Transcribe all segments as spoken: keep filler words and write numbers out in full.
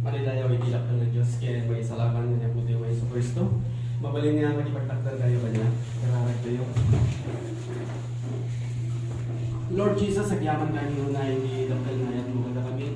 Malilayaw iti dakkel nga Dios ken maisalakan nga ni Apotayo nga Jesu-Cristo. Mabalin nga makipagtakdertayo kaniak. Kararagtayo. Lord Jesus, agyaman kami unay iti dakkel nga ayatmo kadakami.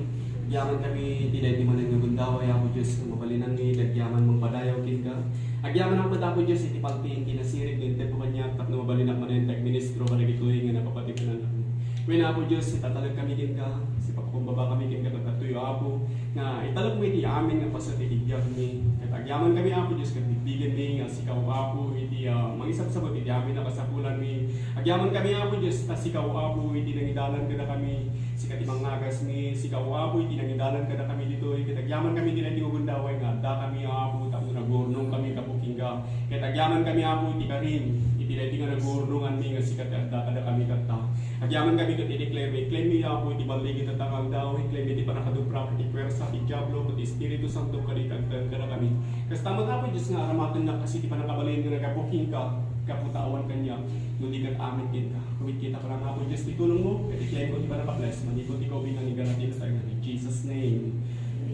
Agyaman kami iti daydi manen nga gundaway, Apo Dios, nga mabalinanmi, agyaman mangpadayaw kenka. Agyaman met, Apo Dios, iti paltiing kinasirib nga intedmo kaniak tapno mabalinak manen ti agministro kadagitoy nga napapatibnanakmi. Wen, Apo Dios, italek kami kenka, sipakumbaba kami kenka kadatoy, Apo, nga italekmo iti amin nga paset iti biagmi. Ket agyaman kami, Apo Dios, ket bigbigenmi nga sika, Apo, iti, ah, mangisabsabet iti amin a kasapulanmi. Agyaman kami, Apo Dios, ta sika, Apo, iti nangidalan kadakami. Sika ti mangagasmi, sika, Apo, iti nangidalan kadakami ditoy. Ket agyaman kami iti daydi nga gundaway nga addakami, Apo, tapno nagurnong kami gapu kenka. Ket agyaman kami, Apo, iti karim, iti daydi nga nagurnonganmi nga sika ti adda kadakami tatta. Agyaman kami ket idi claim, i-claim mi, Apo, iti balligit tatta nga aldaw, i-claim mi ti pannakadubrak, iti puersa ti Diablo, ket ti Espiritu Santo, kadi agtaeng kadakami. Kasta met, Apo Dios, nga aramatennak kas iti pannakabalin nga naggapu kenka, gapu ta awan kaniak, no di ket amin kenka. Kumit kita pay, Apo Dios, ti tulongmo, ket i-claim ko ti pannakabless, manipud ti kaubing nga ni Galatia, in Jesus' name.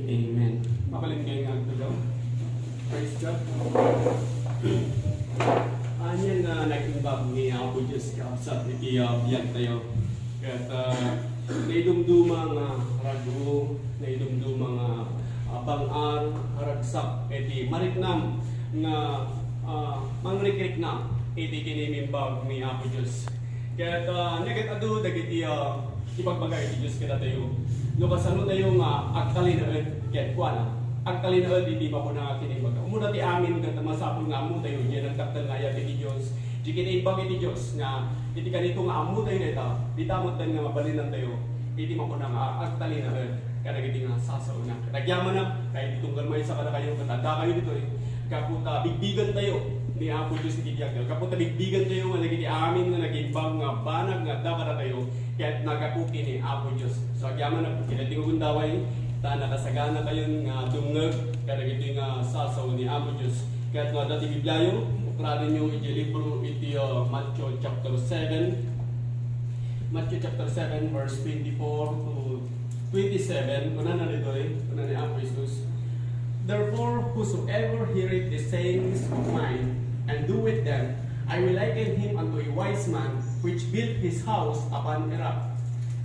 Amen. Mabalin kayo nga agtulong. Praise God. Ania nga naimbag ni Apo Dios, kabsat, iti, ah, biag tayo. Ket, ah, naidumduma nga ragu, naidumduma nga, ah, bang-ar, ragsak, iti mariknam nga, ah, mangrikriknam iti kinaimbag ni Apo Dios. Ket, ah, ket adu dagiti, ah, ibagbaga iti Dios kadatayo. No kasano tayo nga agtalinaed ket kuana, agtalinaed iti mapuna nga kinaimbag. Umuna ti amin ket masapul nga ammo tayo diay nagdakkel nga ayat iti Dios, diay kinaimbag iti Dios nga iti kanito nga ammo tayo dayta, dita met nga mabalinan tayo iti mapuna nga agtalinaed kadagiti nga sasaona. Ket agyamanak, ta iti tunggal maysa kadakayo, ket adda kayo ditoy, gapu ta bigbigen tayo ni Apo Dios iti biag tayo. Gapu ta bigbigen tayo nga dagiti amin nga nagimbag nga banag nga adda kadatayo, ket naggapu ken ni Apo Dios. So, agyamanak, iti daydi nga gundaway, ta nakasagana kayon nga dumngeg kadagiti nga sasao ni Apo Dios. Ket no adda ti Bibliayo, ukradenyo iti libro iti, uh, Matthew chapter seven. Matthew chapter seven, verse twenty-four to twenty-seven, kunana ditoy, kuna ni Apo Jesus, "Therefore, whosoever heareth these sayings of mine, and doeth them, I will liken him unto a wise man, which built his house upon a rock.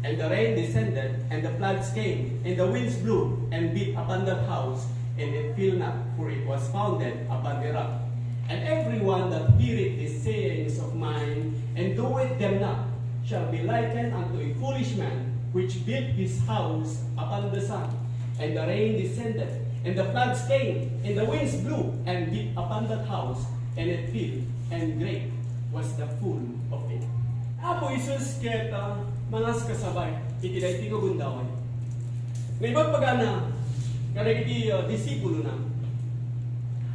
And the rain descended, and the floods came, and the winds blew, and beat upon that house, and it fell not, for it was founded upon a rock. And every one that heareth these sayings of mine, and doeth them not, shall be likened unto a foolish man, which built his house upon the sand. And the rain descended, and the floods came, and the winds blew, and beat upon that house, and it fell, and great was the fall of it." Apo Jesus ket, ah, mangaskasaba iti daytoy nga gundaway. Nga ibagbagana kadagiti, ah, disipulona,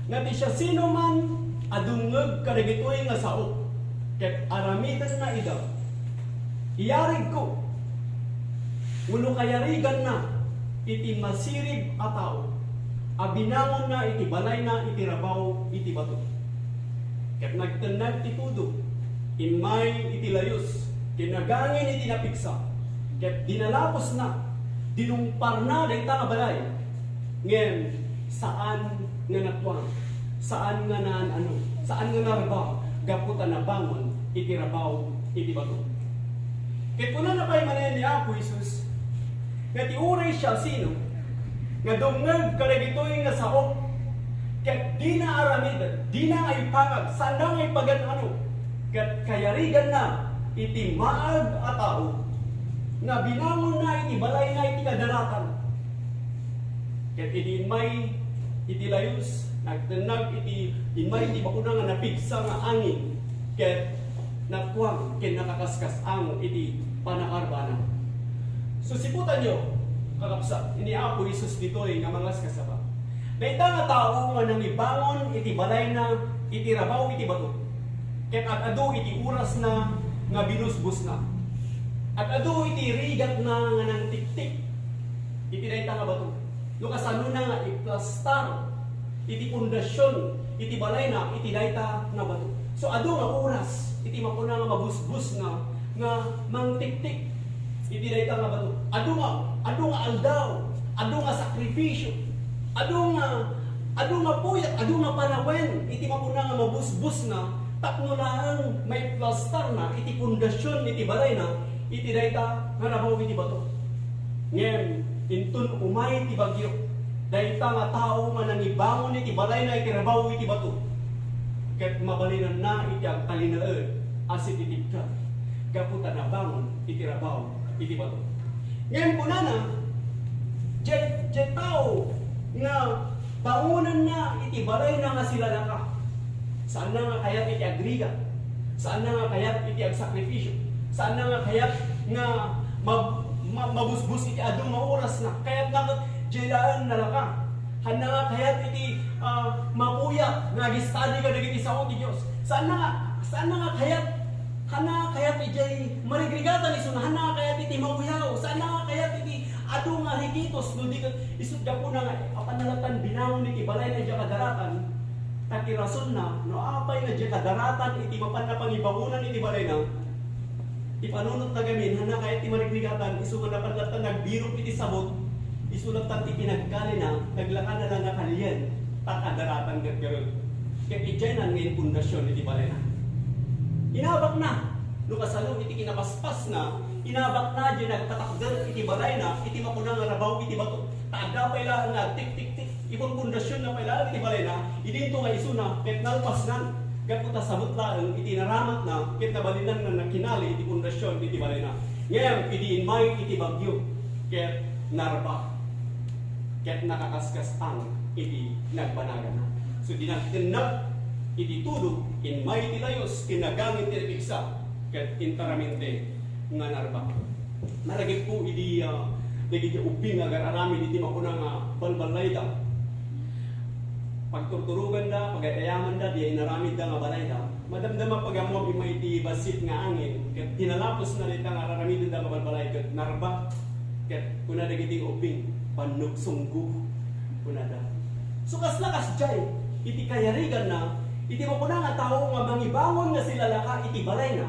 nga ti siasinoman a dumngeg kadagitoy nga sao ket aramidenna ida, iyarigko wenno kayariganna iti masirib a tao a binangonna iti balayna iti rabaw iti bato. Ket nagtennag ti tudo, immay iti layus, ken nagangin iti napigsa, ket dinalapusna, dinungparna dayta nga balay, ngem saan nga natuang, saan nga naan-ano, saan nga narba, gapu ta nabangon iti rabaw iti bato. Ket kunana pay manen ni Apo Jesus, nga ti uray siasino nga dumngeg kadagitoy nga sao, ket dina aramiden, dina nga ipangag, saanna nga ipagan-ano, ket kayariganna iti maag a tao nga binangonna iti balayna iti kadaratan. Ket idi immay iti layus, nagtennag iti immay iti bakuna nga napigsa nga angin, ket natuang ken nakakaskas-ango iti pannakarbana. So, siputanyo, kakabsat, ni Apo Jesus ditoy nga mangaskasaba. Dayta nga tao nga nangibangon iti balayna iti rabaw iti bato, ket ad-adu iti orasna nga binusbosna. Ad-adu iti rigatna nga nangtiktik iti dayta nga bato. No kasanona nga iplastar iti pundasion iti balayna iti dayta nga bato. So, adu nga oras iti mapuna nga mabusbosna nga mangtiktik iti dayta nga bato. Adu nga, adu nga aldaw, adu nga sakripisio, Adu nga, adu nga puyat, adu nga panawen iti makuna nga mabusbosna tapno laeng maiplastarna iti pundasion iti balayna iti dayta nga rabaw iti bato. Ngem inton umay ti bagyo, dayta nga tao nga nangibangon iti balayna iti rabaw iti bato, ket mabalinanna iti agtalinaed a sititibka gapu ta nabangon iti rabaw iti bato. Ngem kunana, diay, diay tao nga bangonenna iti balayna nga silalaka. Saanna nga kayat iti agrigat. Saanna nga kayat iti agsakrifisio. Saanna nga kayat nga mab-, ma-, mabusbos iti adu nga orasna. Kayatna ket diay laeng nalaka. Saanna nga kayat iti, ah, mapuyat nga agistadi kadagiti sao ti Dios. Saanna nga, saanna nga kayat, saanna nga kayat idiay marigrigatan isuna, saanna nga kayat iti mauyaw, saanna nga kayat iti adu nga rikitos, no di ket isut' gapuna nga apan nalatan binangon iti balayna idiay kadaratan. Ta ti rasonna, no apay nga diay kadaratan iti mapanna pangibangonan iti balayna, ti panunotna gamin, saanna kayat ti marigrigatan, isu nga napan latta nagbirok iti sabot, isu latta ti pinagkalina, naglakanna la nga kalien, ta kadaratan ket garud. Ket idiaynan nga inpundasion iti balayna. Inabakna, no kasano iti kinapaspasna, inabakna diay nagpatakder iti balayna, iti makuna nga rabaw iti bato. Ta adda pay laeng nga agtiktiktik. Ipunpundasionna pay laeng iti balayna, idinto nga isuna, ket nalpasnan, gapu ta sabet laeng iti naramatna, ket nabalinanna nga kinali iti pundasion iti balayna. Ngem idi immay iti bagyo, ket narba, ket nakakaskasang iti nagbanagana. So, idi nagtennag iti tudo, immay iti layus, ken nagangin ti napigsa, ket intaramente nga narba. Malagipko idi, ah, dagiti ubbing nga agar-aramid iti makuna nga balbalayda. Pagturturoganda, pagay-ayamanda, diay inaramidda nga balayda. Madamdama pag-ammoam immay iti bassit nga angin, ket dinalapusna dayta nga ar-aramidenda nga balbalay, ket narba. Ket kuna dagiti ubbing, "Bannog sunggo," kunada. So, kasla kasdiay, iti kayariganna, iti makuna nga tao nga mangibangon nga silalaka iti balayna,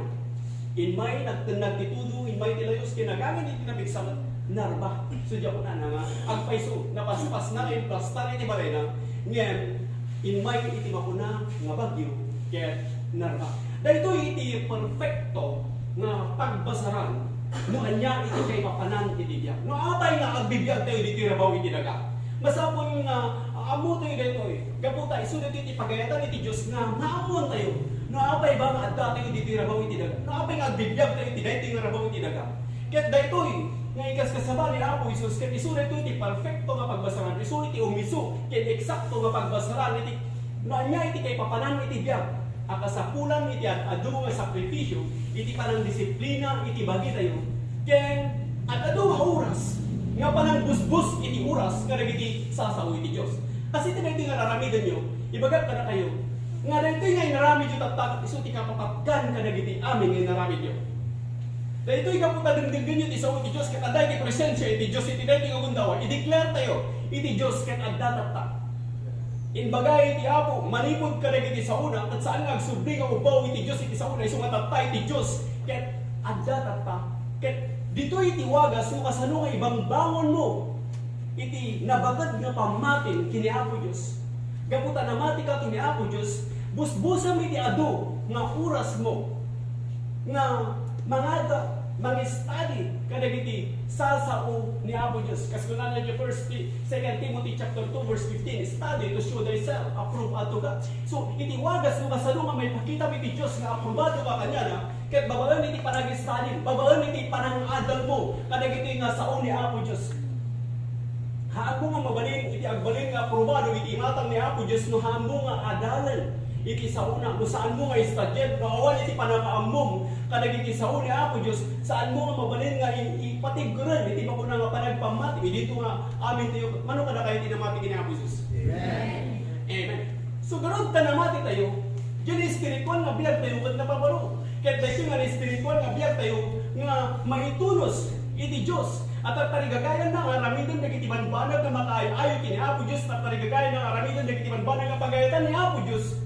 immay nagtennag ti tudo, immay ti layus, ken nagangin iti napigsa, narba. So, diay kunana nga agpayso, napaspasna nga implastar iti balayna, ngem immay iti makuna nga bagyo, ket narba. Daytoy iti perfecto nga pagbasaran no ania iti kaipapanan iti biag. No apay nga agbibiagtayo ditoy rabaw iti daga, masapul nga ammotayo daytoy. Gapu ta isu daytoy ti pagayatan iti Dios nga maammoantayo no apay ba nga addatayo ditoy rabaw iti daga. No apay nga agbibiagtayo iti daytoy nga rabaw iti daga. Ket daytoy nga ikaskasaba ni Apo Jesus, ket isu daytoy ti perfecto nga pagbasaran, isu iti umisu ken eksakto nga pagbasaran iti no ania iti kaipapanan iti biag a kasapulan iti ad-adu nga sakrifisio iti panangdisiplina iti bagitayo, ken ad-adu nga oras nga panangbusbos iti oras kadagiti sasao iti Dios. Kas iti daytoy nga ar-aramidenyo, ibagak kadakayo nga daytoy nga inaramidyo tatta, isu ti kapapatgan kadagiti amin nga inaramidyo. Daytoy gapu ta dengdenggenyo ti sao ti Dios, ket adda iti presensia iti Dios iti daytoy nga gundaway. I-declare tayo iti Dios ket adda tatta. Imbagay iti Apo, manipud kadagiti saona, ket saan nga agsubli nga ubaw iti Dios iti saona, isu nga tatta iti Dios, ket adda tatta. Ket ditoy iti wagas no kasano nga ibangbangonmo iti nabaked nga pammatim ken ni Apo Dios. Gapu ta namatika ken ni Apo Dios, busbusem iti adu nga orasmo nga mangada, mangistadi kadagiti sasao ni Apo Dios. Kas kunana iti First Ti-, Second Timothy chapter two verse fifteen, "Study to show thyself approved unto God." So, iti wagas no kasano nga maipakitam iti Dios nga aprobado ka kaniana, ket babaen iti panagistadi, babaen iti panangadalmo kadagiti nga sao ni Apo Dios. Haanmo nga mabalin iti agbalin nga aprobado iti imatang ni Apo Dios no haanmo nga adalen iti saona, no saanmo nga istadian, no awan iti panangaammom kadagiti sao ni Apo Dios, saanmo nga mabalin nga i-, ipatigguren iti makuna nga panagpammatim. Idinto nga amin tayo, mano kadakayo ti namati ken ni Apo Jesus? Amen. Amen. So, garud ta namati tayo, diay espiritual nga biag tayo ket napabaro. Ket daytoy nga espiritual nga biag tayo nga maitunos iti Dios. A tartarigagayanna nga aramiden dagiti banbanag nga makaay-ayo ken ni Apo Dios, tartarigagayanna nga aramiden dagiti banbanag nga pagayatan ni Apo Dios.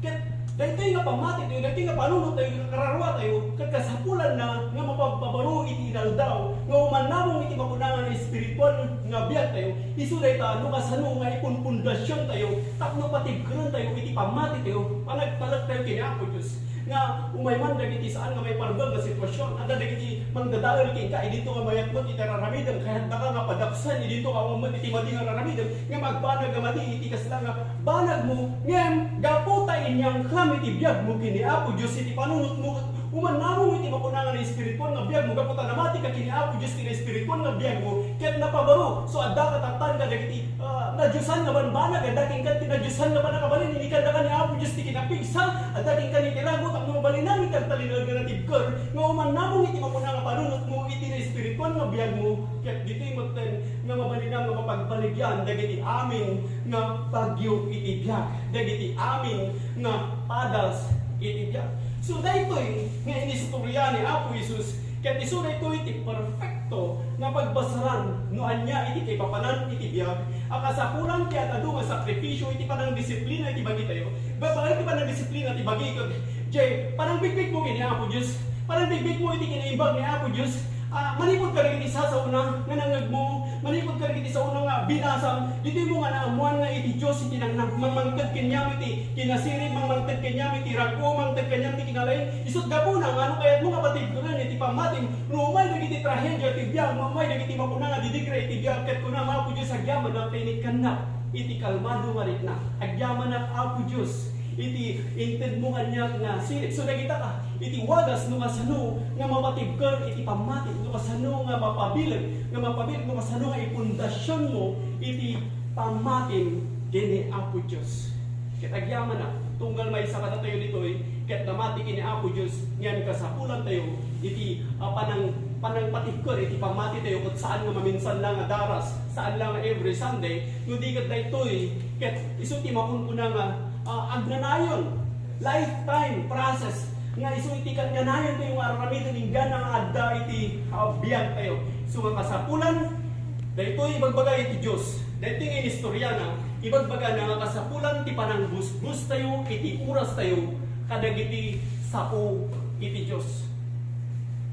Ket daytoy nga pammati tayo, daytoy nga panunot tayo, nga kararua tayo, ket kasapulanna nga mapagpabaro iti inaldaw nga umannamong iti makuna nga espiritual nga biagtayo, isu dayta no kasano nga ipunpundasiontayo tapno patigkerentayo iti pammatitayo, panagtalektayo ken ni Apo Dios. Nga umay man dagiti saan nga maiparumbeng nga sitwasion, adda dagiti mangdadael kenka idinto nga mayat met iti raramidem, kayatdaka nga padaksan idinto nga awan met iti madi nga raramidem, ngem agbanag nga madi iti kasla nga banagmo, ngem gapu ta inyangklam iti biagmo ken ni Apo Dios iti panunotmo, umannamong iti makunana nga espirituan nga biagmo gapu ta namatika ken ni Apo Dios ti espirituan nga biagmo ket napabaro. So, adda katattan kadagiti, ah, nadiosan nga banbanag, adda kenka ti nadiosan nga pannakabalin, inikannaka ni Apo Dios ti kinapigsa, adda kenka ni ti rago tapno mabalinami ti agtalinaed nga natibker nga umannamong iti makunana nga panunotmo iti espirituan nga biagmo ket ditoy metten nga mabalinam nga mapagbaligyan dagiti amin nga bagyo iti biag, dagiti amin nga padas iti biag. So, daytoy nga inistorya ni Apo Jesus, ket isu daytoy ti perfecto nga pagbasaran no ania iti kaipapanan iti biag a kasapulan ti ad-adu nga sakrifisio iti panangdisiplina iti bagitayo. Babaen ti panangdisiplina ti bagi ket jay panangbigbigmo ken ni Apo Dios, panangbigbigmo iti kinaimbag ni Apo Dios. Ah, manipud kadagiti sasaona nga nangngegmo, manipud kadagiti saona nga binasam, ditoy mo nga naammoan nga iti Dios iti nang-, nang-, mangmangted kaniam iti kinasirib, mangmangted kaniam iti rag-o, mangted kaniam iti kinalaing. Isut' gapuna nga no kayatmo nga patigkeren iti pammatim, no umay dagiti trahedia iti biag, no umay dagiti makuna nga didigra iti biag, ket kunam, Apo Dios, agyamanak ta inikkannak iti kalmado nga rikna. Agyamanak, Apo Dios, iti intedmo kaniak nga sirib. So, dagita ka, iti wagas no kasano nga mapatibker iti pammatim, no kasano nga mapabileg, nga mapabileg, no kasano nga ipundasionmo iti pammatim ken ni Apo Dios. Ket agyamanak, tunggal maysa kadatayo ditoy, ket namati ken ni Apo Dios, ngem kasapulantayo iti, ah, panang-, panangpatibker iti pammatitayo, ket saan nga maminsan lang a daras, saan lang a every Sunday, no di ket daytoy, ket isu ti makunkuna nga, ah, agnanayon, lifetime process nga isu iti kagnanayon tayo nga aramiden inggana nga adda iti, ah, biag tayo. So, nga kasapulan, daytoy ibagbaga iti Dios. Daytoy nga inistoriana, ibagbagana nga kasapulan ti panangbusbus tayo iti oras tayo kadagiti sao iti Dios.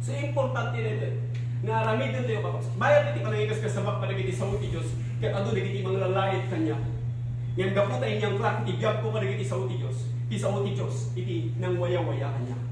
So, importante daytoy nga aramiden tayo, kapas. Bayat iti panangikaskasabak kadagiti sao ti Dios, ket adu dagiti manglalait kaniak. Ngem gapu ta inyangkrak iti biagko kadagiti sao ti Dios, ti sao ti Dios iti nangwayawaya kaniak.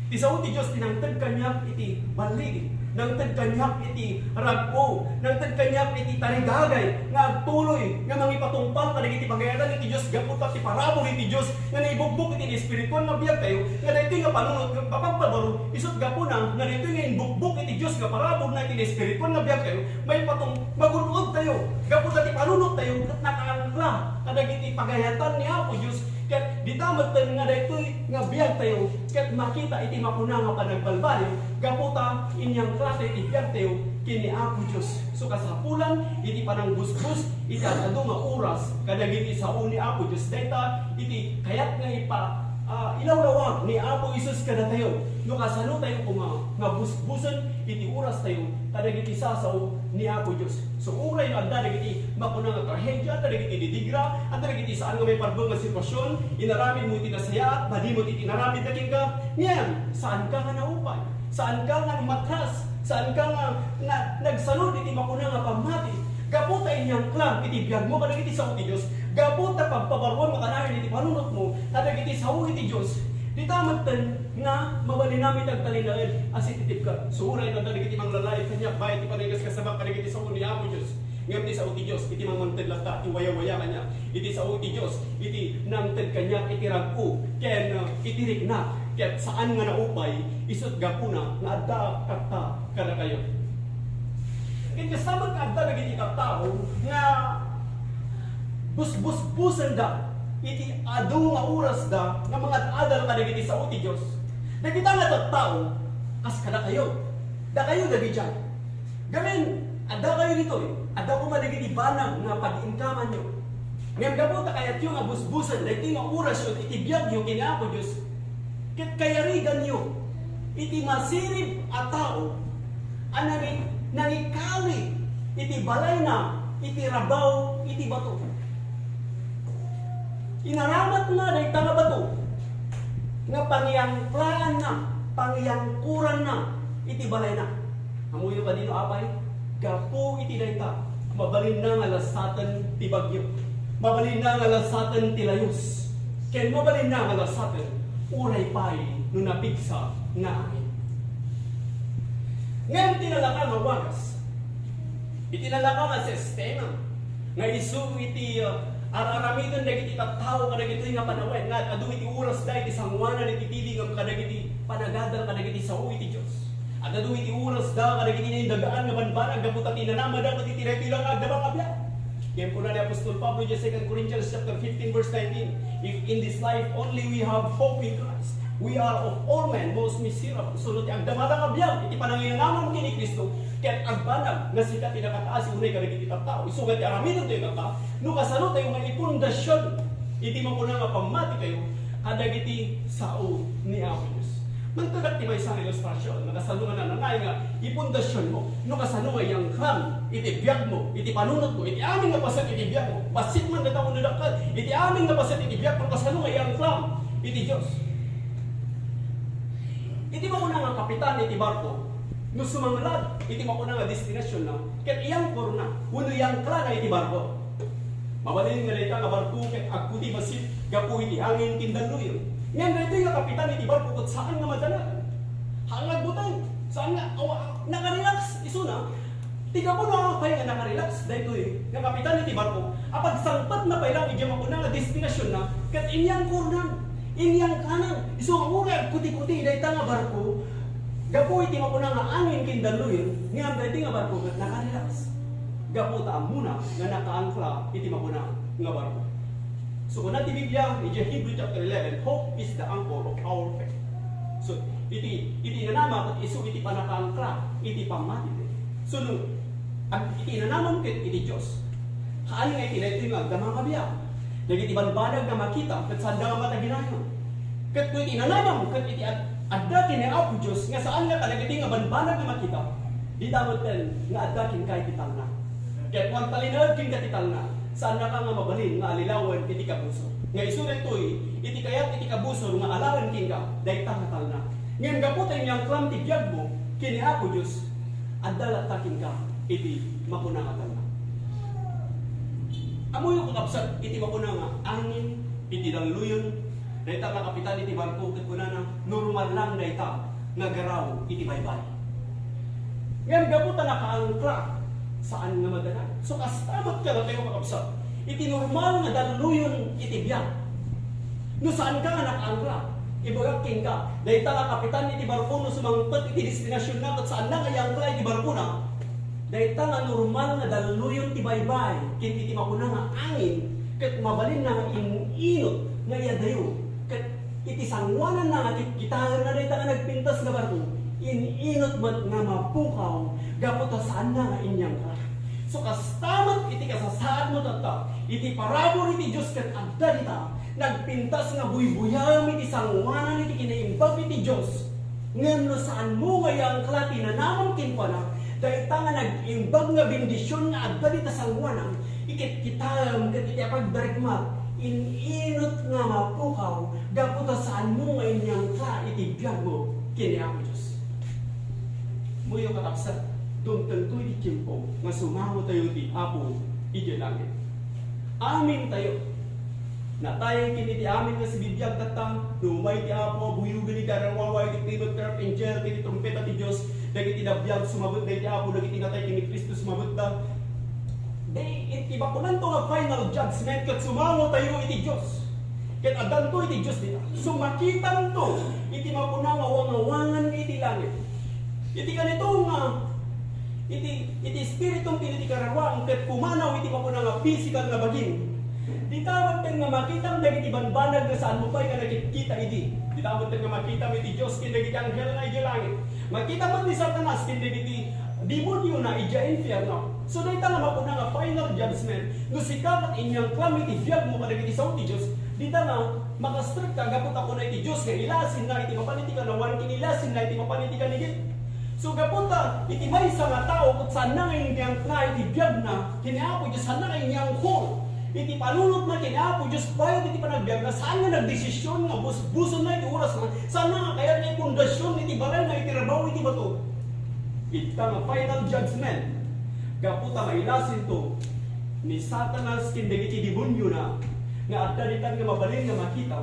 Ti sao ti Dios ti nangted kaniak iti balligi, nangted kaniak iti rag-o, nangted kaniak iti tarigagay nga agtuloy nga mangipatungpal kadagiti pagayatan iti Dios gapu ta ti parabur iti Dios nga naibugbog iti espirituan nga biag tayo, nga daytoy nga panunot nga papagpabaro, isut' gapuna nga daytoy nga imbukbok iti Dios nga parabur na iti espirituan nga biag tayo, maipatung-, magun-od tayo, gapu ta ti panunot tayo, ket nakaangkla kadagiti pagayatan ni Apo Dios, ket dita metten nga daytoy nga biag tayo, ket makita iti makuna nga panagbalbaliw, gapu ta inyangkla tayo iti biag tayo ken ni Apo Dios. So, kasapulan iti panangbusbus iti ad-adu nga oras kadagiti sao ni Apo Dios. Dayta iti kayat nga ipa-, ah, ilawlawag ni Apo Jesus kadatayo. No kasano tayo koma nga busbusen iti oras tayo kadagiti sasao ni Apo Dios. So, uray no adda dagiti makuna nga trahedia, adda dagiti didigra, adda dagiti saan nga maiparumbeng nga sitwasion, inaramid mo iti nasayaat, madi mo iti inaramid na kenka, ngem saan ka nga naupay. Saan ka nga matras, saan ka nga na-, nagsanud iti makuna nga pammati. Gapu ta inyangklam iti biagmo kadagiti sao ti Dios, gapu ta pagpabaruam nga kanayon iti panunotmo kadagiti sao iti Dios, dita metten nga mabalinami ti agtalinaed a sititibka. Suray kadagiti manglalait kaniak, bay ti panangikaskasabak kadagiti sao ni Apo Dios. Ngem ti sao ti Dios iti mangmangted latta ti wayawaya kaniak. Iti sao ti Dios iti nangted kaniak iti rag-o ken, uh, iti rikna, ket saan nga naupay, isut' gapuna nga adda tatta kadakayo. Ket kasta met nga adda dagiti tattao nga busbusbusenda iti adu nga orasda nga mangad-adal kadagiti sao ti Dios. Dagita nga tattao, kas kadakayo, dakayo dagiti Gamin, adda kayo ditoy, adda koma dagiti banag nga pag-inkamanyo. Ngem gapu ta kayatyo nga busbusen daytoy nga orasyo iti biagyo ken ni Apo Dios, ket kayariganyo iti masirib a tao a nangi-, nangikali iti balayna iti rabaw iti bato. Inaramatna dayta nga bato nga pangyangklaanna, pangyangkoranna iti balayna. Ammoyo kadino, apay? Gapu iti dayta, Mabalinna nga lasaten ti bagyo. Mabalinna nga lasaten ti layus. Ken mabalinna nga lasaten uray pay no napigsa nga angin. Ngem ti nalaka nga wagas, iti nalaka nga sistema, nga isu iti, uh, ar-aramiden dagiti tattao kadagitoy nga panawen nga ad-adu iti orasda iti sangoanan iti TV ngem kadagiti panagadal kadagiti sao iti Dios. Ad-adu iti orasda kadagiti naindagaan nga banbanag gapu ta tinanamada ket iti daytoy la nga agdama nga biag. Ngem kuna ni apostol Pablo iti Second Corinthians chapter fifteen, verse nineteen, "If in this life only we have hope in Christ, we are of all men most miserable." So, no ti agdamada nga biag iti pananginanamam ken ni Cristo, ket agbanag nga sika ti nakataas unay kadagiti tattao. Isu nga ti aramiden tayo kanta, no kasano tayo nga ipundasion iti makuna nga pammati tayo kadagiti sao ni Apo Dios. Mangtedak ti maysa nga ilustrasion, no kasano nga nananay nga ipundasionmo, no kasano nga iyangklam iti biagmo, iti panunotmo, iti amin nga paset iti biagmo. Bassit man dayta wenno dakkel, iti amin nga paset iti biagmo, no kasano nga iyangklam iti Dios. Iti makuna nga kapitan iti barko, no sumanglag iti makuna nga destinasionna, ket iyangkorna, wenno iyangklana iti barko. Mabalin nga dayta nga barko ket agkuti bassit gapu iti angin ken dalluyen. Ngem daytoy nga kapitan iti barko ket saan nga madanagan. Haan nga agbuteng, saan nga, awa, nakarelax isuna. Ti gapu no apay nga nakarelax daytoy nga kapitan iti barko, a pagsangpetna pay lang idiay makuna nga destinasionna, ket inyangkornan, inyangklanan. Isu nga uray agkuti-kuti dayta nga barko, gapu iti makuna nga angin ken dalluyen, ngem daytoy nga barko ket nakarelax. Gapu ta ammona nga nakaangkla iti makuna nga barko. So, kuna ti Biblia, idiay Hebrew chapter eleven, "Hope is the anchor of our faith." So, iti, iti nanama ket isu iti pannakaangkla iti pammati. So, no, ag-, iti nanamam ket iti Dios, haan nga iti daytoy nga agdama nga biag. Dagiti banbanag nga makita ket saanda nga mataginayon. Ket no iti nanamam ket iti ad-, adda ken ni Apo Dios nga saan nga kadagiti nga banbanag nga makita, dita metten nga adda kenka iti talna. Ket no agtalinaed kenka ti talna, saannaka nga mabalin nga allilawen iti kabusor. Nga isu daytoy, iti kayat iti kabusor nga alaen kenka, dayta nga talna. Ngem gapu ta inyangklam ti biagmo ken ni Apo Dios, adda latta kenka iti makuna nga talna. Ammoyo, kakabsat, iti makuna nga angin, iti dalluyen, dayta nga kapitan iti barko ket kunana, normal lang dayta nga agaraw iti baybay. Ngem gapu ta nakaangkla, saan nga madanagan. So, kasta met kadatayo, kakabsat, iti normal nga dalluyen iti biag. No saanka nga nakaangkla, ibagak kenka, dayta nga kapitan iti barko no sumangpet iti destinasionna ket saanna nga iyangkla iti barkona, dayta nga normal nga dalluyen ti baybay ken iti makuna nga angin, ket mabalinna nga in-inut nga iyadayo, ket iti sangoananna nga kitkitaenna dayta nga nagpintas nga barko, in-inut met nga mapukaw gapu ta saanna nga inyangkla. So, kasta met iti kasasaadmo tatta, iti parabur iti Dios ket adda dita, nagpintas nga buybuyaem iti sangoanan iti kinaimbag iti Dios. Ngem no saanmo nga iyangkla ti nanamam kenkuana, dayta nga nag-imbag nga bendision nga adda dita sangoanan, ikitkitaem ket iti apagdarikmat, in-inut nga mapukaw, gapu ta saanmo nga inyangkla iti biagmo ken ni Apo Dios. Ammoyo, kakabsat, dumtengto iti tiempo nga sumangotayo iti Apo idiay langit. Amintayo. Natay ken iti amin nga sibibiag tatta, no umay ti Apo a buyogen iti arwawa iti play of the archangel ken iti trumpeta ti Dios, dagiti nabiag sumabetda iti Apo, dagiti natay ken ni Cristo sumabetda. Di, iti makunanto nga final judgment ket sumangotayo iti Dios. Ket addanto iti Dios dita. So, makitanto iti makuna nga awangawangan iti langit. Iti kanito nga, iti, iti espiritum ken iti kararuam ket pumanaw iti makuna nga pisikal nga bagim. Dita metten nga makitam dagiti banbanag nga saanmo pay nga nakitkita idi. Dita metten nga makitam iti Dios ken dagiti anghelna idiay langit. Makita met ni Satanas ken dagiti demoniona idiay infierno. So, dayta nga makuna nga final judgment, no sika ket inyangklam iti biagmo kadagiti sao ti Dios, dita nga makastrekka gapu ta kuna iti Dios nga ilasinna iti mapan iti kanawan ken ilasinna iti mapan iti kanigit. So, gapu ta iti maysa nga tao ket saanna nga inyangkla iti biagna ken ni Apo Dios, saanna nga inyangkol iti panunotna ken ni Apo Dios bayat iti panagbiagna, saanna nga nagdesisyon nga busbusonna iti orasna, saanna nga kayatna ipundasion iti balayna iti rabaw iti bato. Ita nga final judgment, Gapu ta mailasinto ni Satanas ken dagiti demoniona nga adda ditan nga mabalin nga makita,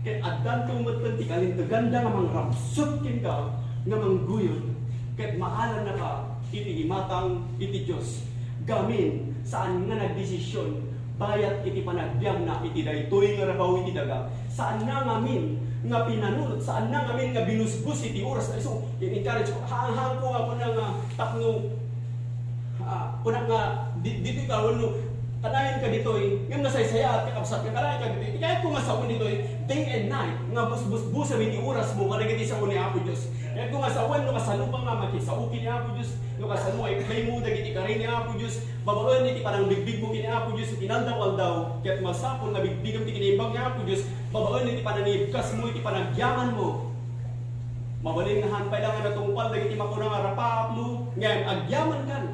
ket addanto metten ti kalinteganda nga mangrabsut kenka nga mangguyod, ket maalannaka iti imatang iti Dios. Gamin, saan nga nagdesision bayat iti panagbiangna iti daytoy nga rabaw iti daga. Saan nga ngamin nga pinanunot, saan nga ngamin nga binusbos iti oras na isu. In-encourage ko, haanko nga kuna nga tapno, ah, kuna nga, di, ditoy ka, wenno, kanayon ka ditoy, ngem nasaysayaat ka, kabsat ka, kanayon ka ditoy. Kayatko nga sawen ditoy, day and night, nga busbusbusam iti oras mo, kadagiti sao ni Apo Dios. Kayatko nga sawen, no kasano ka nga makisao ken ni Apo Dios, no kasano nga iplay mo dagiti kari ni Apo Dios, babaen iti panangbigbigmo ken ni Apo Dios iti inaldaw-aldaw, ket masapul nga bigbigam ti kinaimbag ni Apo Dios, babaen iti panangibkasmo, iti panagyamanmo. Mabalin nga haan pay la nga natungpal dagiti makuna nga rapaapmo, ngem agyamankan.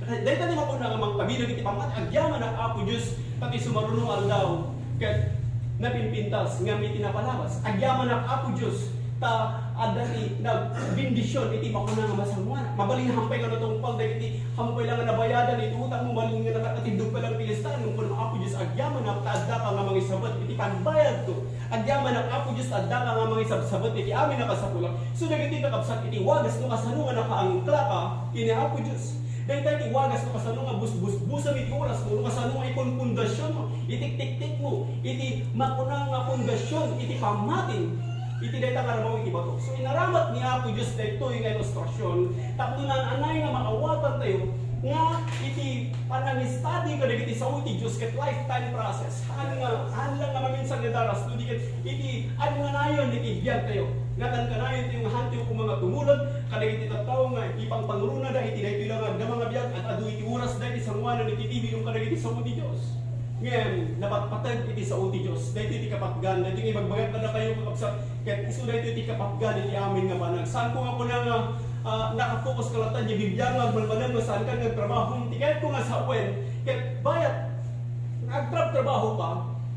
Dayta ti makuna nga mangpabilang iti pamati, agyamanak, Apo Dios, ta ti sumaruno nga aldaw, ket napimpintas, ngem iti napalabas. Agyamanak, Apo Dios, ta adda ti nagbendision iti makuna nga masangoanak. Mabalin nga haan pay nga natungpal dagiti, haan pay la nga nabayadan iti utangmo, mabalin nga nakatindog pay la nga ti listahan, ngem kunam, Apo Dios, agyamanak, ta addaka nga mangisabet iti pagbayadko. Agyamanak, Apo Dios, ta addaka nga mangisabsabet iti amin a kasapulan. So, dagiti kakabsat, iti wagas no kasano nga nakaangklaka ken ni Apo Dios. Dayta iti wagas no kasano nga busbusbusam iti oras mo, no kasano nga ipunpundasion mo, itiktiktik mo, iti makuna nga pundasion, iti pammatim, iti dayta nga rabaw iti bato. So, inaramat ni Apo Dios daytoy nga ilustrasion, tapno naan-anay nga maawatan tayo nga iti panangistadi kadagiti sao ti Dios ket lifetime process. Haan nga, haan lang nga maminsan nga daras, no di ket iti adu nga nayon iti biag tayo. Nga kan-kanayon tayo nga haan tayo koma nga tumulod kadagiti tattao nga ipangpangrunada iti daytoy la nga agdama nga biag, ad-adu iti oras da iti sangoanan iti T V ken kadagiti sao ti Dios. Ngem, napatpateg iti sao ti Dios. Daytoy ti kapatgan, daytoy nga ibagbagak kadakayo, kakabsat, ket isu daytoy ti kapatgan iti amin nga banag. Saanko nga kuna nga, ah, nakapokus ka latta iti Biblia nga agmalmalem nga saankan nga agtrabaho, ti kayatko nga sawen, ket bayat, agtrabtrabaho ka,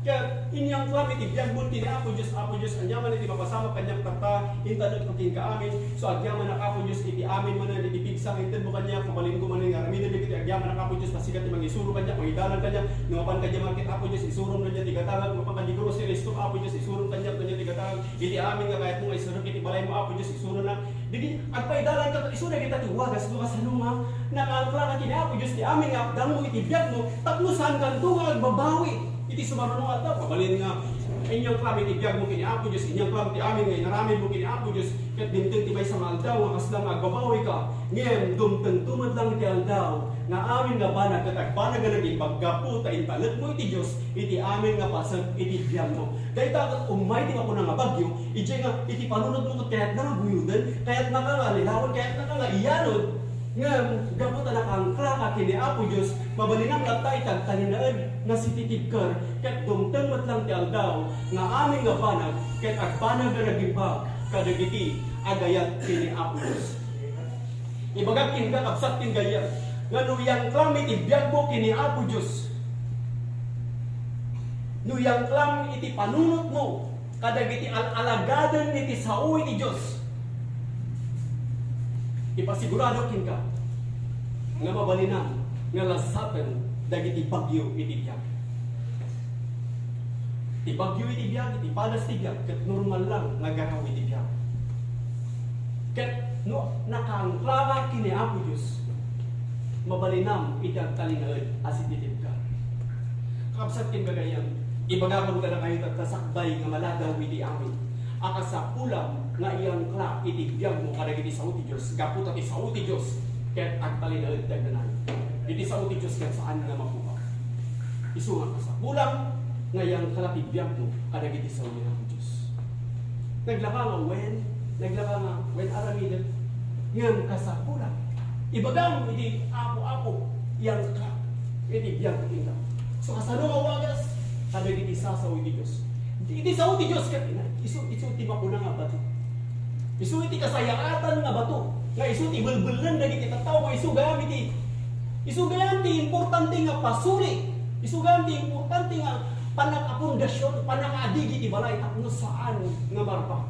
ket inyangklam iti biagmo ken ni Apo Dios, Apo Dios, ania man iti mapasamak kaniak tatta, intalekko kenka amin, so agyamanak, Apo Dios, iti amin manen, iti pigsa nga intedmo kaniak, mabalinko manen nga aramiden dagiti agyamanak, Apo Dios, ta sika ti mangisuro kaniak, mangidalan kaniak, no mapan ka idiay market, Apo Dios, isurom kaniak ti gatangak, no mapan ka idiay grocery store, Apo Dios, isurom kaniak, kaniak ti gatangak, iti amin nga kayatmo nga iserrek iti balaymo, Apo Dios, isuronak, Dagiti agpaidalan ket isu dagita ti wagas no kasano nga nakaangkla ken ni Apo Dios ti amin nga apdanmo iti biagmo tapno saankanto nga agbabawi iti sumaruno nga aldaw. Mabalin nga inyangklam iti biagmo ken ni Apo Dios, inyangklam ti amin nga inaramidmo ken ni Apo Dios, ket dimteng ti maysa nga aldaw nga kasla nga agbabawika. Ngem dumtengto met lang iti aldaw nga amin nga banag ket agbanag nga naging paggapu ta intalekmo iti Dios iti amin nga paset iti biagmo. Dayta ket ummay ti makuna nga bagyo, idiay nga iti panunotmo ket kayatna nga guyoden, kayatnaka nga alilawen, kayatnaka nga iyanod. Ngem gapu ta nakaangklaka ken ni Apo Dios, mabalinam latta iti agtalinaed nga sititibker, ket dumteng met lang ti aldaw nga amin nga banag ket agbanag nga nagimbag kadagiti agayat ken ni Apo Dios. Ibagak kenka, kabsat ken gayyem, nga no yangklam iti biagmo ken ni Apo Dios, no yangklam iti panunotmo kadagiti al-alagaden iti sao iti Dios, ipasigurado kenka nga mabalinam nga lasaten dagiti bagyo iti biag. Ti bagyo iti biag, iti padas ti biag, ket normal lang nga garaw iti biag. Ket no nakaangklaka ken ni Apo Dios, mabalinam iti agtalinaed a sititibka. Kakabsat ken gagayyem, ibagakon kadakayo tatta sakbay nga maladaw iti amin a kasapulam nga iyangkla iti biagmo kadagiti sao ti Dios, gapu ta ti sao ti Dios ket agtalinaed ti agnanayon. Iti sao ti Dios ket saan nga mapukaw. Isu nga kasapulam nga iyangkla ti biagmo kadagiti sao ni Apo Dios. Naglaka nga wen, naglaka nga wen aramidek, ngem kasapulam. Ibagam iti Apo, Apo, iyangkla iti biag ti innak. So, kasano nga wagas? Kadagiti sasao iti Dios. Iti sao ti Dios ket ina, isu, isu ti makuna nga bato. Isu iti kasayaatan nga bato, nga isu ti belbellen dagiti tattao, nga isu gayam iti, isu gayam ti importante nga pasuli, isu gayam ti importante nga pannakapundasion, pannakaadigi ti balay tapno saan nga marpa.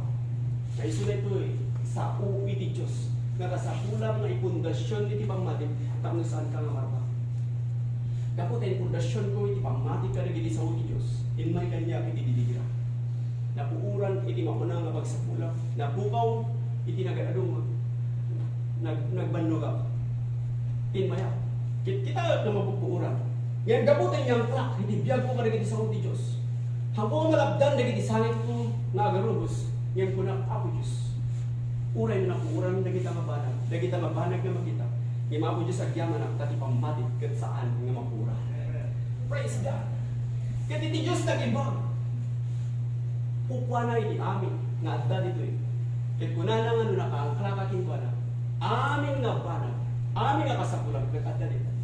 Nga isu daytoy sao iti Dios. nga kasapulam nga ipundasion iti pammatik tapno saanka nga marbak. Gapu ta impundasionko iti pammatik kadagiti sao ti Dios, immay kaniak iti didigra. Napuoran iti makuna nga pagsapulam, napukaw iti nagad-adu nga nag-, nagbannogak. Immayak. Kit-, kita nga mapupuoran. Ngem gapu ta inyangklak iti biagko kadagiti sao ti Dios. Haanko nga malabdan dagiti sangitko nga agarubos, ngem kunak, Apo Dios, uray no napuoran dagita nga banag, dagita nga banag nga makita, ngem Apo Dios, agyamanak ta ti pammatik ket saan nga mapuoran. Praise God! Ket iti Dios nag-imbag. Kukuana iti amin nga adda ditoy. Ket kunana nga no nakaangklaka kenkuana, amin nga banag, amin nga kasapulan ket adda ditoy.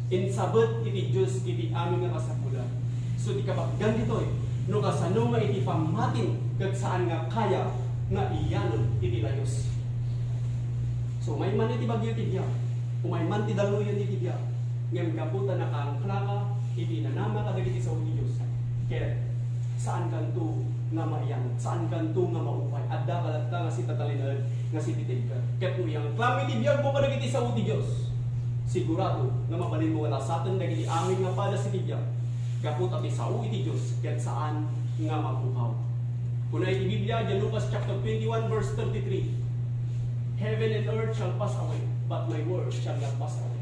Insabet iti Dios iti amin nga kasapulan. So, ti kabakgan ditoy, no kasano nga iti pammatim ket saan nga kaya nga iyanon iti layus. So, umay man iti bagyo ti biag, umay man ti daluyen iti biag, ngem gapu ta nakaangklaka iti nanama kadagiti sao ti Dios, ket saankanto nga maiyan, saankanto nga maupay. Adda ka latta nga sitatalinaed nga sititibker. Ket no iyangklam iti biagmo kadagiti sao ti Dios, sigurado nga mabalinmo nga lasaten dagiti amin nga padas iti biag, gapu ta ti sao iti Dios ket saan nga mapukaw. Kuna iti Biblia, idiay Lucas chapter twenty-one, verse thirty-three, "Heaven and earth shall pass away, but my word shall not pass away."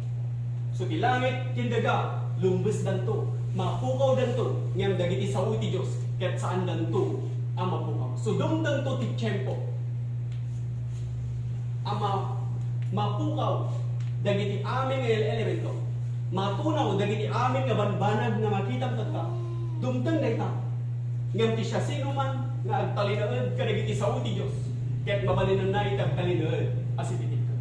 So, ti langit ken daga, lumbesdanto, mapukawdanto, ngem dagiti sao iti Dios, ket saandanto a mapukaw. So, dumtengto ti tiempo a ma-, mapukaw dagiti amin nga ele-, elemento, matunaw dagiti amin nga banbanag nga makitam tatta. Dumteng dayta. Ngem ti siasinoman nga agtalinaed kadagiti sao ti Dios, ket mabalinenna iti agtalinaed a sititibker.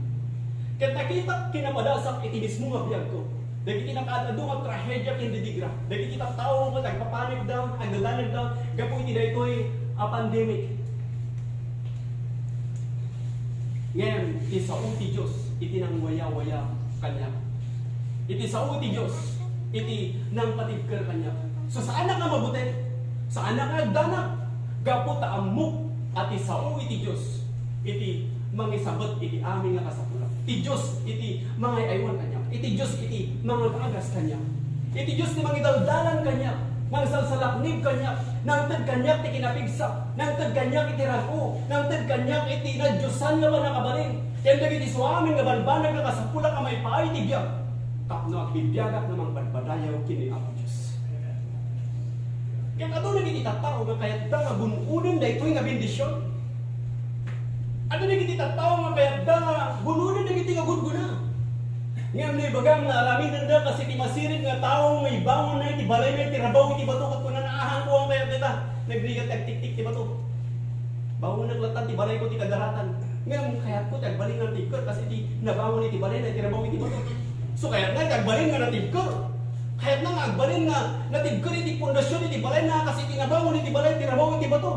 Ket nakitak kinapadasak iti mismo nga biagko dagiti nakaad-adu nga trahedia ken didigra, dagiti tattao ket agpapanekda, agdadanekda gapu iti daytoy a pandemic. Ngem ti sao ti Dios iti nangwayawaya kaniak. Iti sao ti Dios iti nangpatibker kaniak. So, saanak nga mabutek, saanak nga agdanag, gapu ta ammok a ti sao iti Dios iti mangisabet iti amin nga kasapulan. Ti Dios iti mangay-aywan kaniak. Iti Dios iti mangag-agas kaniak. Iti Dios ti mangidaldalan kaniak, mangsalsalaknib kaniak, nangted kaniak ti kinapigsa, nangted kaniak iti rag-o, nangted kaniak iti nadiosan nga pannakabalin, ken dagiti suamin nga banbanag nga kasapulak a maipaay ti biag, tapno agbibiagak nga mangpadpadayaw ken ni Apo Dios. Ket adu dagiti tattao nga kayatda nga gun-oden daytoy nga bendision. Adu dagiti tattao nga kayatda nga gun-oden dagiti nga gudguna. Ngem no ibagam nga aramidenda kas iti masirib nga tao nga ibangonna iti balayna iti rabaw iti bato ket kunana, "Ahanko nga kayat dayta." Nagrigat ti agtiktik ti bato. Bangonnak latta ti balayko ti kadaratan. Ngem kayatko ti agbalin nga natibker kas iti nabangon iti balayna iti rabaw iti bato. So, kayatna ti agbalin nga natibker. Kayatna nga agbalin nga natibker iti pundasion iti balayna kas iti nabangon iti balay ti rabaw iti bato.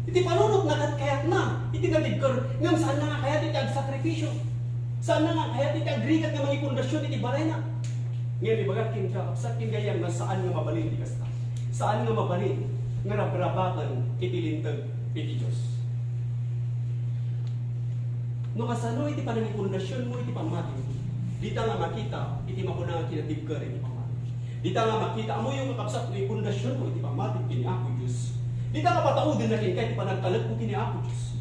Iti panunotna ket kayatna iti natibker, ngem saanna nga kayat iti agsakripisio. Saanna nga kayat iti agrigat nga mangipundasion iti balayna. Ngem ibagak kenka, kabsat ken gayyem, nga saan nga mabalin ti kasta. Saan nga mabalin nga rabrabaten iti Linteg iti Dios. No kasano iti panangipundasionmo iti pammatim, dita nga makita iti makuna nga kinatibker iti pammatim. Dita nga makita, ammoyo nga kabsat, no ipundasionmo iti pammatim ken ni Apo Dios, dita nga pataudenna kenka iti panagtalekmo ken ni Apo Dios.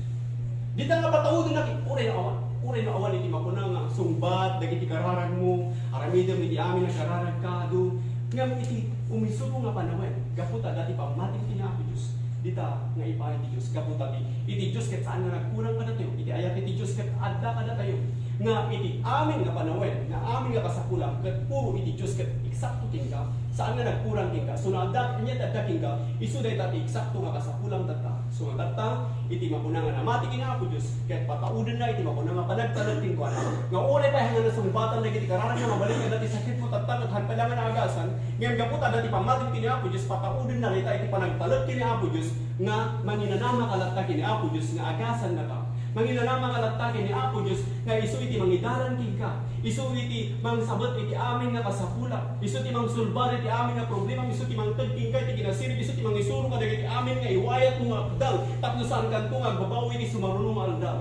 Dita nga pataudenna ken, uray no awan, uray no awan iti makuna nga sungbat dagiti kararagmo, aramidem iti amin a kararagka adu, ngem iti umisu nga panawen, gapu ta adda ti pammatim ken ni Apo Dios. Dita nga ipaay ti Dios, gapu ta ti, iti Dios ket saan nga nagkurang kadatayo. Iti ayat iti Dios ket adda kadatayo. Nga iti amin nga panawen, nga amin nga kasapulam, ket puro iti Dios ket eksakto kenka. Saan nga nagkurang kenka. So, no adda, ania ti adda kenka, isu dayta ti eksakto nga kasapulam tatta. So, nga tatta, iti makuna nga namati ken Apo Dios, ket pataudenna iti makuna nga panagtalek kenkuana. Nga uray pay nga nasungbatan dagiti kararag nga mabalin nga adda ti sakitmo tatta ket haan pay la nga naagasan, ngem gapu ta adda ti pammatim ken ni Apo Dios, pataudenna dayta iti panagtalek ken ni Apo Dios nga manginanamaka latta ken ni Apo Dios nga agasannaka. Manginanamaka latta ken ni Apo Dios nga isu iti mangidalan kenka. Isu iti mangsabet iti amin nga kasapulam. Isu ti mangsulbar iti amin nga problema. Isu ti mangted kenka iti kinasirib. Isu ti mangisuro kadagiti amin nga iwayatmo nga agdal tapno saankanto nga agbabawi iti sumaruno nga aldaw.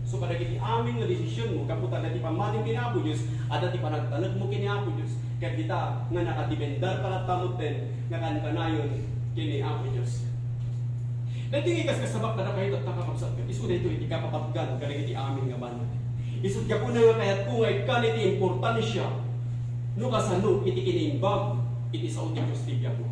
So, kadagiti amin nga desisionmo, gapu ta adda ti pammatim ken ni Apo Dios, adda ti panagtalekmo ken ni Apo Dios, ket dita nga nakadepender ka latta metten nga kankanayon ken ni Apo Dios. Daytoy nga ikaskasabak kadakayo tatta, kakabsat, ket isu daytoy iti kapapatgan kadagiti amin nga banag. Isut' gapuna nga kayatko nga ikkan iti importansia no kasano iti kinaimbag iti sao ti Dios ti biagmo.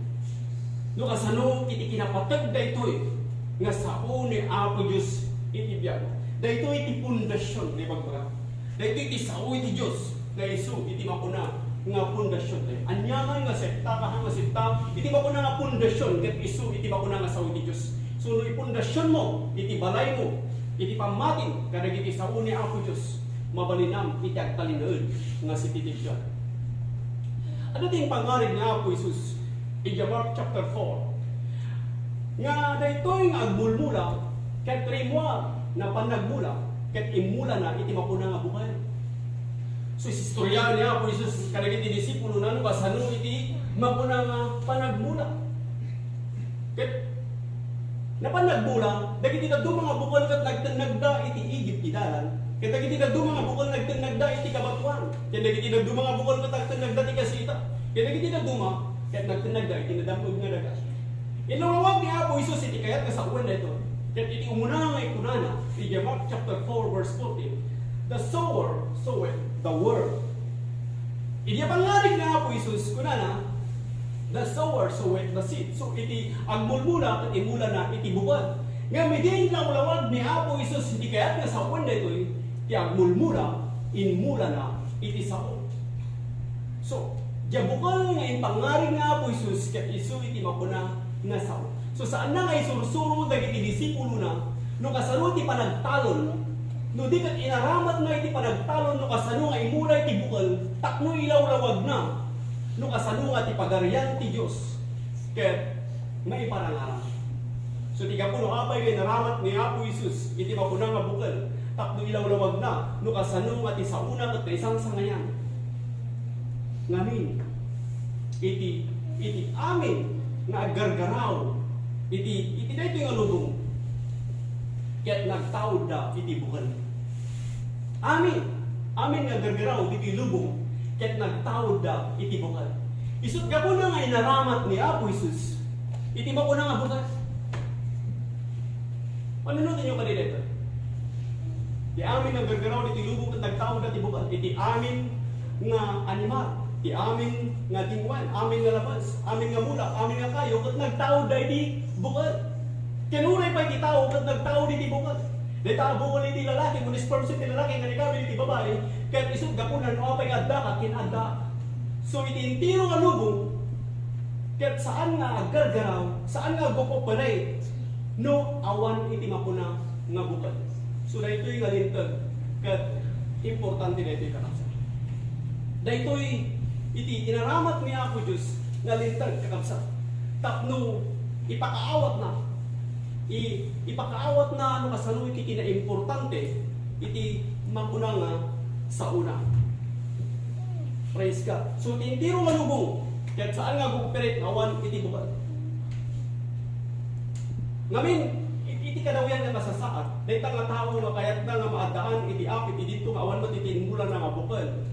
No kasano iti kinapateg daytoy nga sao ni Apo Dios iti biagmo. Daytoy iti pundasion nga ibagbaga. Daytoy iti sao iti Dios nga isu iti makuna nga pundasion tayo. Ania man nga sekta, kaha nga sekta, iti makuna nga pundasion ket isu iti makuna nga sao iti Dios. So, no ipundasionmo iti balaymo iti pammatim kadagiti sao ni Apo Dios, mabalinam iti agtalinaed nga sititibka. Adda ti impangngarig ni Apo Jesus iti Mark chapter four, nga daytoy nga agmulmula ket rimmuar na pannagmula ket immulana iti makuna nga bukel. So, istoriaan ni Apo Jesus kadagiti disipulona no kasano iti makuna nga panagmula. Ket napan nagmula, dagiti dadduma nga bukel ket nagtennagda iti igid ti dalan, ket dagiti dadduma nga bukel nagtennagda iti kabatoan, ket dagiti dadduma nga bukel ket nagtennagda ti kasita, ket dagiti dadduma ket nagtennagda iti nadam-eg nga daga. Inlawlawag ni Apo Jesus iti kayat nga sawen daytoy. Ket iti umuna nga ikunana, iti Mark chapter four, verse fourteen, "The sower soweth the word." Idi pangngarig ni Apo Jesus, kunana, "The sower soweth the seed." So, iti agmulmula ket immulana iti bukel. Ngem idi inlawlawag ni Apo Jesus iti kayat nga sawen daytoy, ti agmulmula, immulana iti sao. So, diay bukel nga impangngarig ni Apo Jesus ket isu iti makuna nga sao. So, saanna nga isursuro dagiti disipulona no kasano ti panagtalon, no di ket inaramatna iti panagtalon no kasano nga immula iti bukel tapno ilawlawagna no kasano nga ti Pagarian ti Dios ket maiparangarang. So, ti gapu no apay nga inaramat ni Apo Jesus iti makuna nga bukel tapno ilawlawagna no kasano nga ti saona ket naisangsangayan. Ngamin, iti, iti amin nga aggargaraw iti, iti daytoy nga lubong, ket nagtaudda iti bukel. Amin, amin nga aggargaraw iti lubong, ket nagtaudda iti bukel. Isut' gapuna nga inaramat ni Apo Jesus iti makuna nga bukel. Panunotenyo kadi daytoy. Ti amin nga aggargaraw iti lubong ket nagtaudda ti bukel. Iti amin nga animal, ti amin nga tingwan, amin nga labas, amin nga mulak, amin nga kayo, ket nagtaudda iti bukel. Ken uray pay ti tao ket nagtaud iti bukel. Dayta a bukel iti lalaki, wenno sperm cell ti lalaki nga nakabil iti babai, ket isut' gapuna no apay nga addaka ken adda. So, iti entero nga lubong, ket saan nga aggargaraw, saan nga agko-cooperate no awan iti makuna nga bukel. So, daytoy nga linteg ket importante daytoy, kakabsat. Daytoy iti inaramat ni Apo Dios nga linteg, kakabsat, tapno ipakaawatna, i-, ipakaawatna no kasano iti kinaimportante iti makuna nga saona. Praise God. So, ti entero nga lubong, ket saan nga agko-cooperate no awan iti bukel. Ngamin, it-, iti kadawian nga kasasaad, dayta nga tao nga kayatna nga maaddaan iti apit idinto nga awan met iti immulana nga bukel,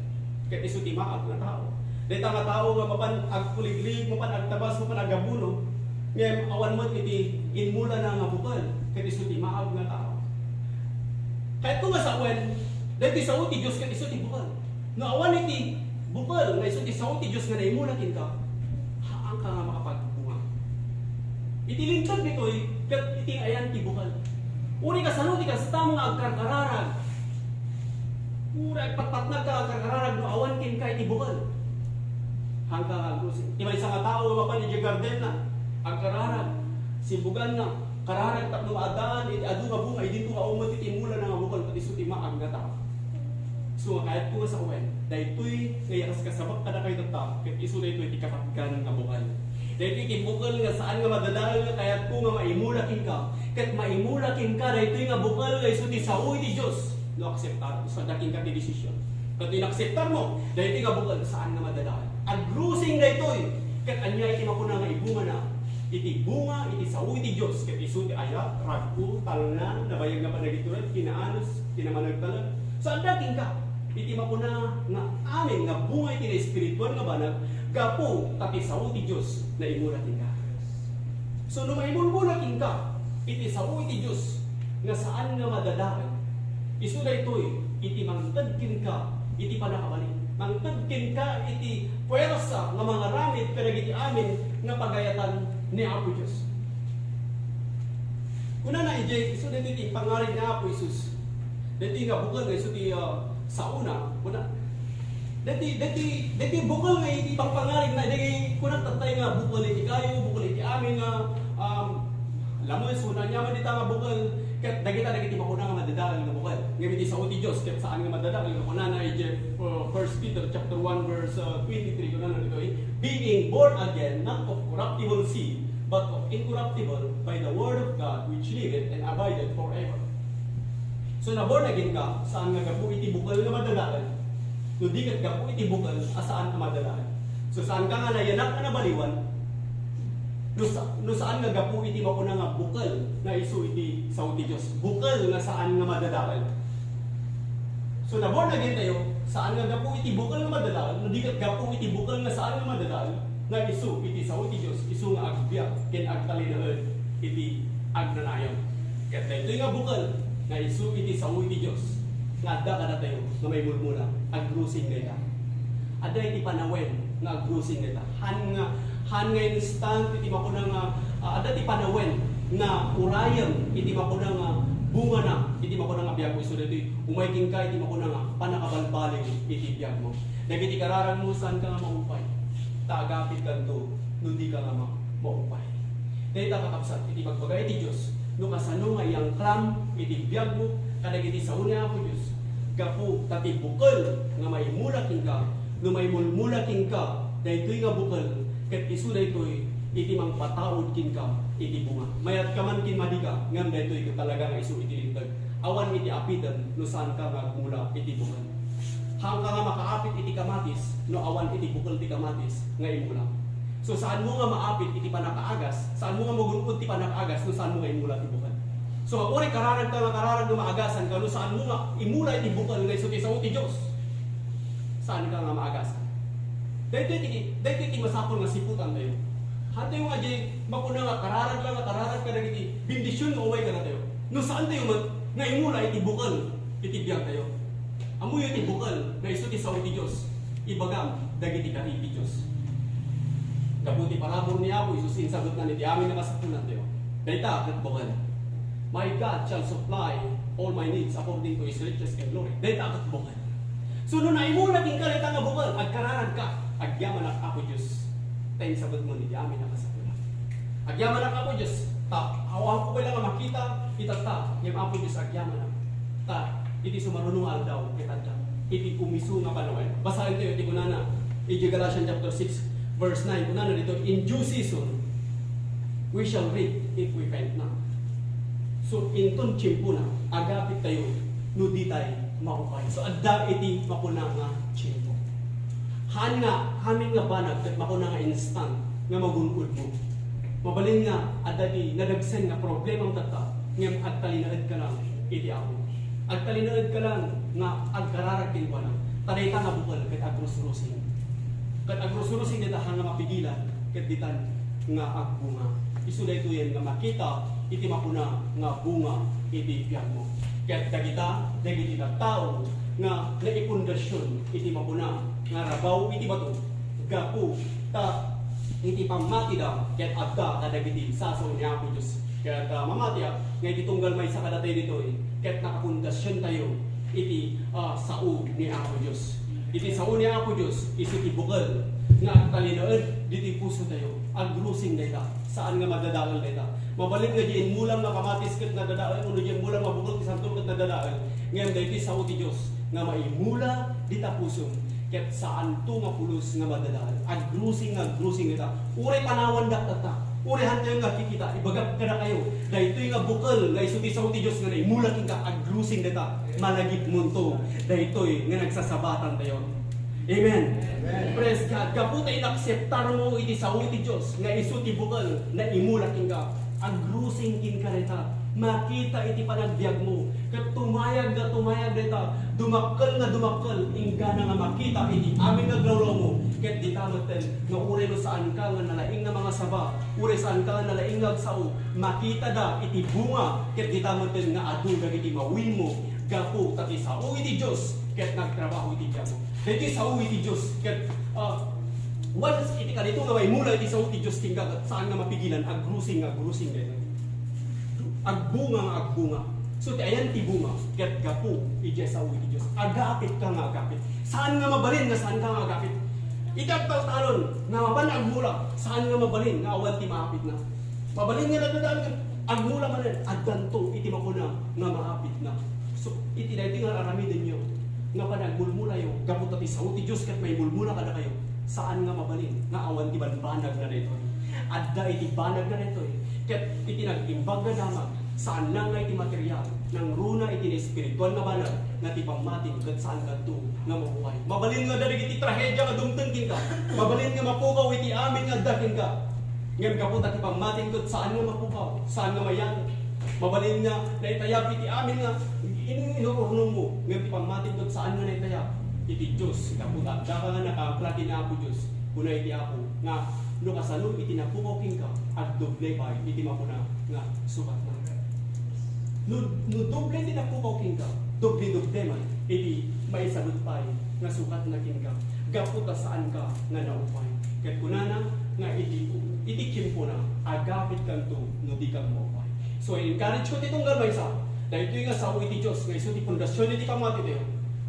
ket isu ti maag nga tao. Dayta nga tao nga mapan agkuliglig, mapan agtabas, mapan agabuno, ngem awan met iti immulana nga bukel, ket isu ti maag nga tao. Kayatko nga sawen, daytoy sao ti Dios ket isu ti bukel. No awan iti bukel nga isu ti sao ti Dios nga naimula kenka, haanka nga makapagbunga. Iti linteg ditoy, ket iti ayan ti bukel. Uray kasano ti kastam nga agkarkararag. Uray agpatpatnag ka agkarkararag no awan kenka iti bukel. Haanka nga agrusi. Ti maysa nga tao nga mapan idiay gardenna, agkararag, simbuganna, kararag tapno maaddaan iti adu nga bunga, idinto nga awan met iti immulana nga bukel, ket isu ti maag nga tao. So, nga kayatko nga sawen, daytoy nga ikaskasabak kadakayo tatta, ket isu daytoy ti kapatgan nga bukel. Daytoy ti bukel nga saan nga madadael nga kayatko nga maimula kenka, ket maimula kenka daytoy nga bukel nga isu ti sao iti Dios. No akseptar, so, adda kenka ti desisyon. Ket no inakseptarmo, daytoy nga bukel saan nga madadael. Agrusing daytoy, ket ania iti makuna nga ibungana? Iti bunga iti sao iti Dios, ket isu ti ayat, rag-o, talna, nabayag nga panagituray, kinaanus, kinamanagtalek. So, adda kenka iti makuna nga amin nga bunga iti naespirituan nga banag, gapu ta ti sao ti Dios naimula kenka. So, no maimulmula kenka iti sao iti Dios nga saan nga madadael, isu daytoy iti mangted kenka iti pannakabalin. Mangted kenka iti puwersa nga mangaramid kadagiti amin nga pagayatan ni Apo Dios. Kunana idiay, isu daytoy ti pangarig ni Apo Jesus. Daytoy nga bukel nga isu ti, ah, saona. Kuna, daytoy, daytoy, daytoy bukel nga iti pangpangarig na, daytoy kunak tattay nga bukel iti kayo, bukel iti amin nga, um, lamus, kuna, aniaman dita nga bukel, ket dagita dagiti makuna nga madadael nga bukel. Ngem iti sao ti Dios, ket saan nga madadael nga kunana idiay, uh, First Peter chapter one verse, uh, twenty-three, kunana ditoy, "Being born again, not of corruptible seed, but of incorruptible, by the word of God, which liveth and abideth forever." So, na-born again ka, saan nga gapu iti bukel nga madadael, no di ket gapu iti bukel a saan a madadael. So, saan ka nga nayanak nga nabaliwan, no sa-, no saan nga gapu iti makuna nga bukel nga isu iti sao ti Dios. Bukel nga saan nga madadael. So, na-born again tayo, saan nga gapu iti bukel nga madadael, no di ket gapu iti bukel nga saan nga madadael, nga isu iti sao ti Dios, isu nga agbiag ken agtalinaed iti agnanayon. Ket daytoy nga bukel nga isu iti sao iti Dios nga adda kadatayo nga maimulmula, agrusing dayta. Adda iti panawen nga agrusing dayta. Han nga, han nga instant iti makuna nga, ah, adda ti panawen nga urayem iti makuna nga bungana iti makuna nga biagmo. Isu daytoy, umay kenka iti makuna nga pannakabalbaliw iti biagmo. Dagiti kararagmo, saanka nga maupay. Ta agapitkanto no dika nga ma-, maupay. Dayta, kakabsat, iti ibagbaga iti Dios, no kasano nga iyangkram iti biagmo kadagiti sao ni Apo Dios, gapu ta ti bukel nga maimula kenka, no maimulmula kenka, daytoy nga bukel, ket isu daytoy iti mangpataud kenka iti bunga. Mayat ka man ken madi ka, ngem daytoy ket talaga nga isu iti linteg. Awan iti apitem no saanka nga agmula iti bukel. Hanka nga makaapit iti kamatis no awan iti bukel ti kamatis nga imula. So, saanmo nga maapit iti pannakaagas, saanmo nga magun-od ti pannakaagas no saanmo nga imula ti bukel. So, uray kararagka nga kararag nga maagasanka no saanmo nga imula iti bukel nga isu ti sao ti Dios, saanka nga maagasan. Daytoy ti, daytoy ti masapul nga siputantayo. Hantayo nga diay makuna nga kararag lang nga kararag kadagiti bendision nga umay kadatayo. No saantayo met nga imula iti bukel iti biagtayo. Ammoyo ti bukel nga isu ti sao ti Dios, ibagam dagiti kari ti Dios. Gapu ti parabur ni Apo Jesus, insagutna iti amin a kasapulantayo. Dayta ket bukel. "My God shall supply all my needs according to His riches and glory." Dayta ket bukel. So, no naimula kenka dayta nga bukel, agkararagka, "Agyamanak, Apo Dios, ta insagutmo iti amin a kasapulan. Agyamanak, Apo Dios, ta awanko pay la nga makita itatta, ngem, Apo Dios, agyamanak, ta iti sumaruno nga aldaw, ket adda iti umisu nga panawen." Basaentayo iti kunana, iti Galatians chapter six, verse nine, kunana dito, "In due season, we shall reap if we faint not." So, inton tiempona, agapit tayo no ditay maupay. So, adda iti makuna nga tiempo. Haan nga, amin nga banag, ket makuna nga instant nga magun-odmo. Mabalin nga, adda ti nadagsen nga problemam tatta, ngem agtalinaedka lang iti Apo. Agtalinaedka lang nga agkararag kenkuana. Ta dayta nga bukel ket agrusrusing. Ket agrusrusing dayta haan nga mapigilan ket ditan nga agbunga. Isu daytoyen nga makita iti makuna nga bunga iti biagmo. Ket dagita, dagiti tattao nga naipundasion iti makuna nga rabaw iti bato, gapu ta iti pammatida ket adda kadagiti sasao ni Apo Dios. Ket, ah, mamatiak nga iti tunggal maysa kadatayo ditoy, ket nakapundasiontayo iti, ah, sao ni Apo Dios. Iti sao ni Apo Dios, isu ti bukel nga agtalinaed ditoy pusotayo. Agrusing dayta. Saan nga madadael dayta. Mabalin nga diay immulam nga kamatis ket nadadael, wenno diay immulam nga bukel ti santol ket nadadael. Ngem daytoy sao ti Dios nga maimula dita pusom. Ket saanto nga pulos nga madadael. Agrusing nga agrusing ita. Uray panawandak tatta. Uray hantayo nga kikita, ibagak kadakayo, daytoy nga bukel nga isu ti sao ti Dios nga naimula kenka, agrusing dayta. Malagipmonto daytoy nga nagsasabatantayo. Amen. Amen. Praise God. Gapu ta inakseptar mo iti sao ti Dios nga isu ti bukel nga imula kenka, agrusing kenka dayta. Makita iti panagbiag mo. Ket tumayag nga tumayag dayta. Dumakkel nga dumakkel. Inggana nga makita iti amin nga aglawlaw mo. Ket dita metten nga uray no saan ka nga nalaing nga mangasaba, uray saan ka nga nalaing nga agsao, makita da iti bunga. Ket dita metten nga adu dagiti mawiin mo gapu ta ti sao iti Dios ket nagtrabaho iti biag mo. Daytoy sao iti Dios ket, ah, once iti kadaytoy nga maimula iti sao ti Dios kenka, ket saan nga mapigilan, agrusing nga agrusing daytoy. Agbunga nga agbunga. So, ti ayan ti bunga, ket gapu iti sao iti Dios. Agapit ka nga agapit. Saan nga mabalin nga saan ka nga agapit. Iti agtaltalon nga mapan agmula, saan nga mabalin nga awan ti maapitna. Mabalin nga nagdadaan, agmula manen, addanto iti makuna nga maapitna. So, iti daytoy nga aramidenyo, nga panagmulmulayo, gapu ta ti sao ti Dios ket maimulmula kadakayo, saan nga mabalin nga awan ti banbanagna daytoy. Adda iti banagna daytoy, ket iti nag-imbag nga damag, saan lang nga iti material, nangruna iti espiritual nga banag, nga ti pammatim ket saan kadto nga maupay. Mabalin nga dagiti trahedia nga dumteng kenka, mabalin nga mapukaw iti amin nga adda kenka. Ngem gapu ta ti pammatim ket saan nga mapukaw, saan nga mayan. Mabalin nga naitayab iti amin nga in-, inururnong mo, ngem ti pammatim ket saan nga naitayab iti Dios. Gapu ta addaka nga nakaangkla ken Apo Dios, kuna iti Apo nga, "No kasano iti napukaw kenka, agdoble pay iti makuna nga sukat na." No, no doble ti napukaw kenka, doble-doble man iti maisagut pay nga sukat na kenka, gapu ta saan ka nga naupay. Ket kunana nga iti, iti tiempona, agapit kanto no di ka maupay. So, encourage ko ti tunggal maysa, daytoy nga sao iti Dios, nga isu ti pundasyon iti pammatitayo.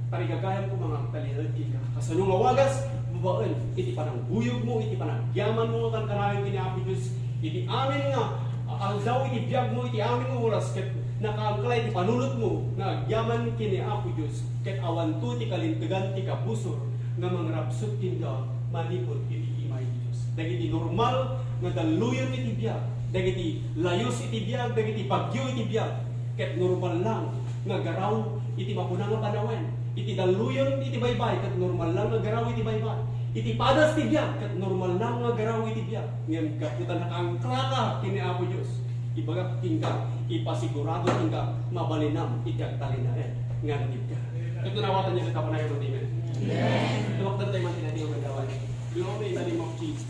Tarigagayam ko nga agtalinaed kenka. Kasano nga wagas? Babaen iti panangguyog mo, iti panagyaman mo nga kankanayon ken ni Apo Dios, iti amin nga aldaw iti biag mo, iti amin nga oras, ket nakaangkla iti panunot mo nga agyaman ken ni Apo Dios, ket awanto ti kalintegan ti kabusor nga mangrabsut kenka manipud iti imay ti Dios. Dagiti normal nga dalluyon iti biag, dagiti layus iti biag, dagiti bagyo iti biag, ket normal lang nga garaw iti makuna nga panawen. Iti dalluyon iti baybay, ket normal lang nga garaw iti baybay. Iti padas ti biag, ket normal lang nga garaw iti biag. Ngem gapu ta nakaangklaka ken ni Apo Dios, ibagak kenka, ipasigurado kenka, mabalinam iti agtalinaed nga natibka. Ket nanawatanyo ket apay nga amen. Amen. Tumakder tayo man tinatio nga gawain. Glory in the name of Jesus.